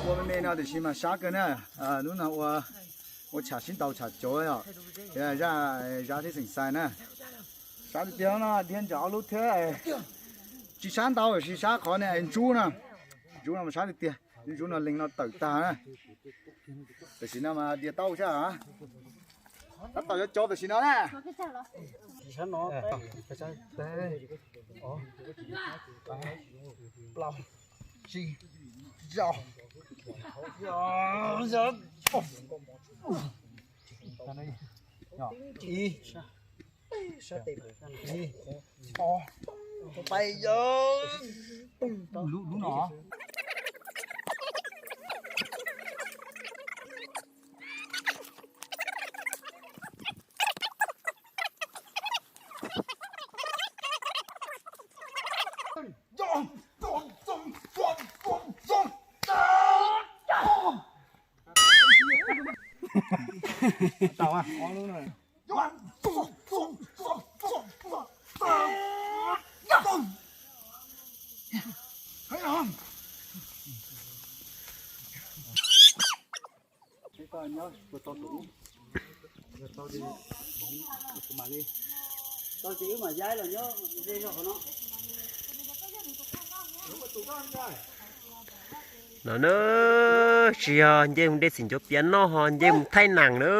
Ua me me no tiam sis mas sab kawg na. Hnub no ua, ua tsham sib ntaus tsham cov os. Zaj, zaj thiab xeem xais na. Sab tiag tiag no, dhia ntawm ob lub thiab. Tsis sab ntau tiam sis sab qhov niag ntsuab no. Ntsuab no mas sab tiag tiag, ntsuab no leeg no tawm tag na. Tam sim no mas dhia tau thiab. Tab tom yuav cov tam sim no na. Plaub, tsib, rau, ib, ib, os, pais yog lub, lub no. Tau, ob lub no. No na, tsis yog nce mus de txiv ncuav piav noj ho nce mus thaij nees na.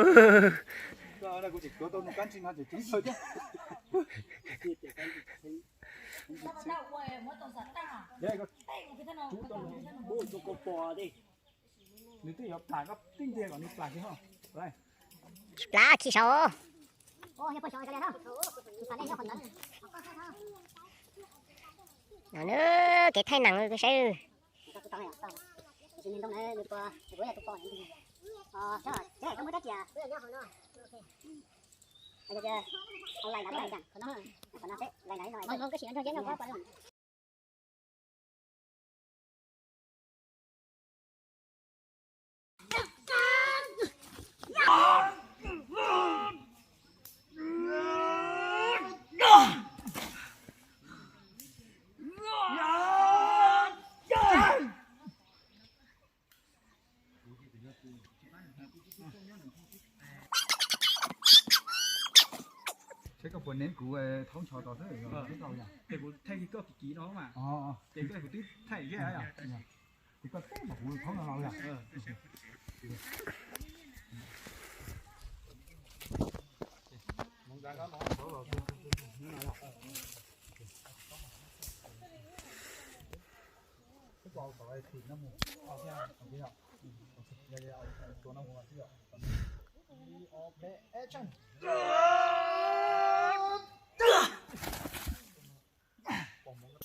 Tsis plam khi saud. No na, kev thaij nees saib. Seb koj puas neb kuv thaub ncho tos xwb, tau yom. Ces kuv thaij li koj kiv kiv no mas. Ces koj kuv twb thaij zeb yom. Ces koj teb mas kuv thaub no los yom.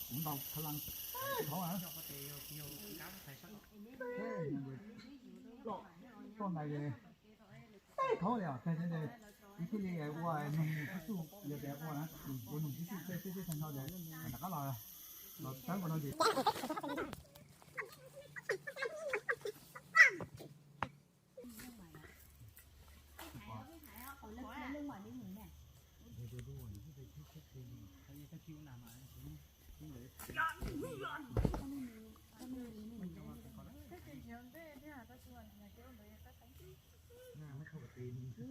Kuv ntaus kha lăng thaub na. Toj ntais thaub li os, tes tes tes, ib tug li ua nug tib tug, yog tias ua na, ua nug tib tug tej tej tej tag nrho ces rov qab los, los tawb ua no ces.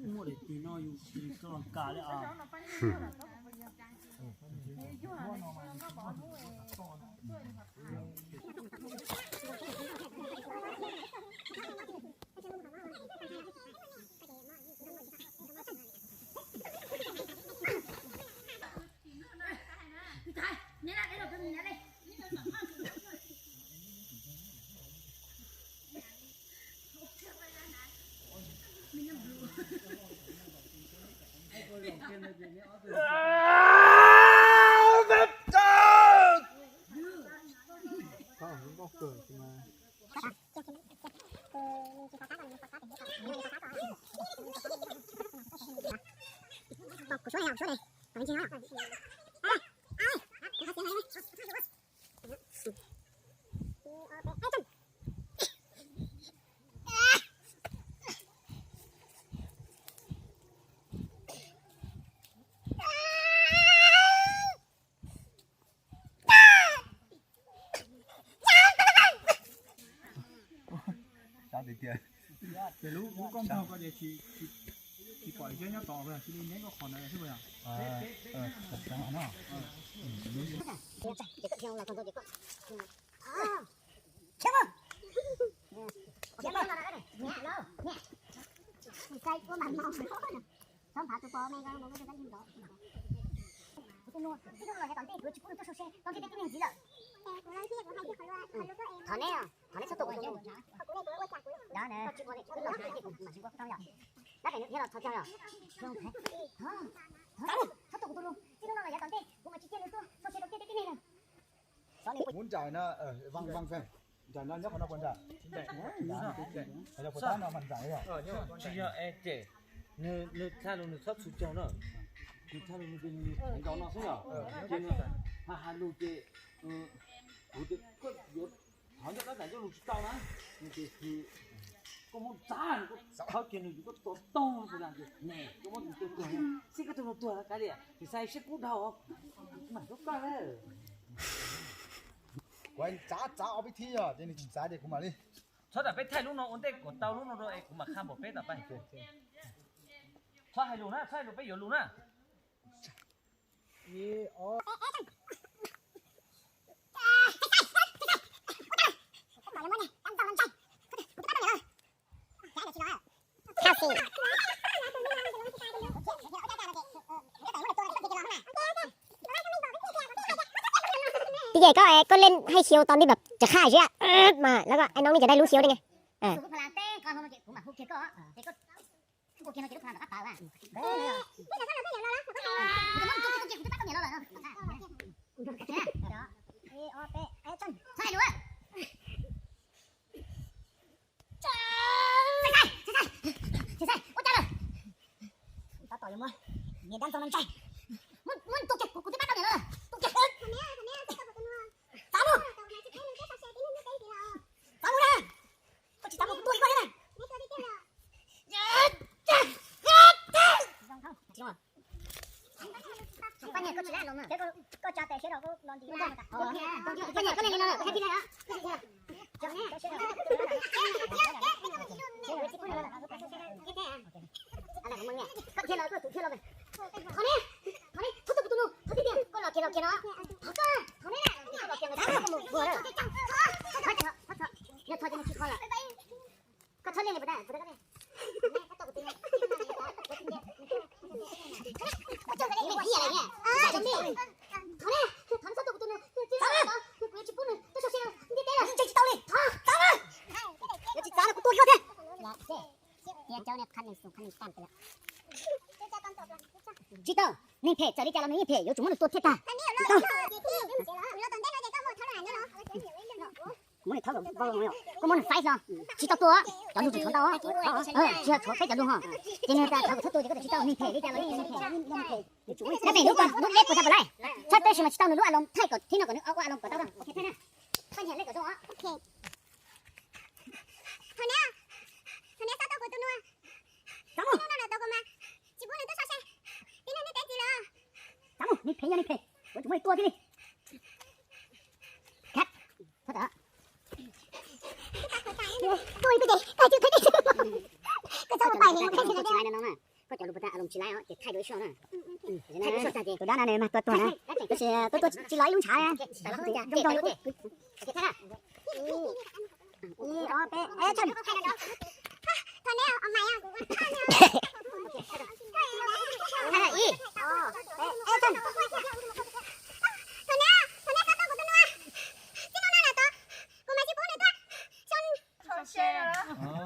Muaj daim tis no yus tsis tau los kam li os. Kuv suab ne, kuv suab ne. Ua li ntawd. Ces lub, lub koj nrog koj ces tsis, tsis pom siab nyob tod, cia li neb koj qhov ntawd xwb puas yog? Thov neb, thov neb txhob tuaj kuv tus nus. Dab ne, tsis pom ne, wb los tsis pom ne, kuv mam tsis nquag koj yom. Dab pem nws thiab los txog cog yom. Txhob tuaj kuv tus nus, txij hnub no los yav tom ntej kuv mam tsis cia nws tuaj txog se rau tej teb teb neeg lawm. Muab nraim no, nraim no nyob qhov no puas nraim? Yog puas tab no mas nraim yom. Tsis yog es ces nws, nws txhaj lus nws txhob txhus caug na. Nws txhaj lus nws, nws nraim no xwb yom. Ces nws hais hais lus ces kuv tias koj yuav thov nco dab ntawm nco lus tsis tau na. Nws tias koj muab ntxav, koj thawb kiag nws, koj tua toog, koj muab tus nus tua tuag, xij koj tus nus tuag kav liam, tus xaiv siab kub dhau, mam hlub koj. Kuv txav txav ob peb thib yog ces nws tsis txav ces kuv mam li. Txhob tam peb thaij lub no ua ntej kom tau lub no rau es kuv mam qha npaum peb tam pab. Txhob hais lus na, txhob hais lus peb yuav lus na. Tij ces koj, koj len hais xyov tau liแบบจะฆ่าใช่ไหม mà แล้วก็ไอ้น้องนี่จะได้รู้เสี้ยวได้ไง Koj txhob len li puas tau, puas tau koj len. Thov ne, thov ne txhob tua kuv tus nus, kuv yuav tsis pub nws tuaj so se ntiaj teb lawm. Tsis tau li, thov, txav na. Yuav tsis txav no kuv tua kiag thiab. Tsis tau, neeg phem txawm li cas los nws yeej phem, yuav tsum muab nws tua thiaj tag. Tsis tau. Muab nws thawb, koj muab nws faib no, tsis tau tua, cov lus tsis tshuav ntau, tsis yog tshuav peb cov lus ho, ces nws tas thawv kom txhob tua ces koj tsis tau, neeg phem li cas los yeej phem. Nyob pem lub, lub leb puas tau puas laij, txhob teb sis mas tsis tau, nws lub a loos thaij kom thib no kom nws ua a loos kom tau. Txav mus, neeg phem yog neeg phem, yuav tsum muab nws tua thiaj li. Koj cov lus puas tau a loos tsis laib os, ces thaij dua ib suab na. Tus dab no mas tua tuag na, tab sis tua tuag tsis los ib lub ntshav. Ib ob peb, action.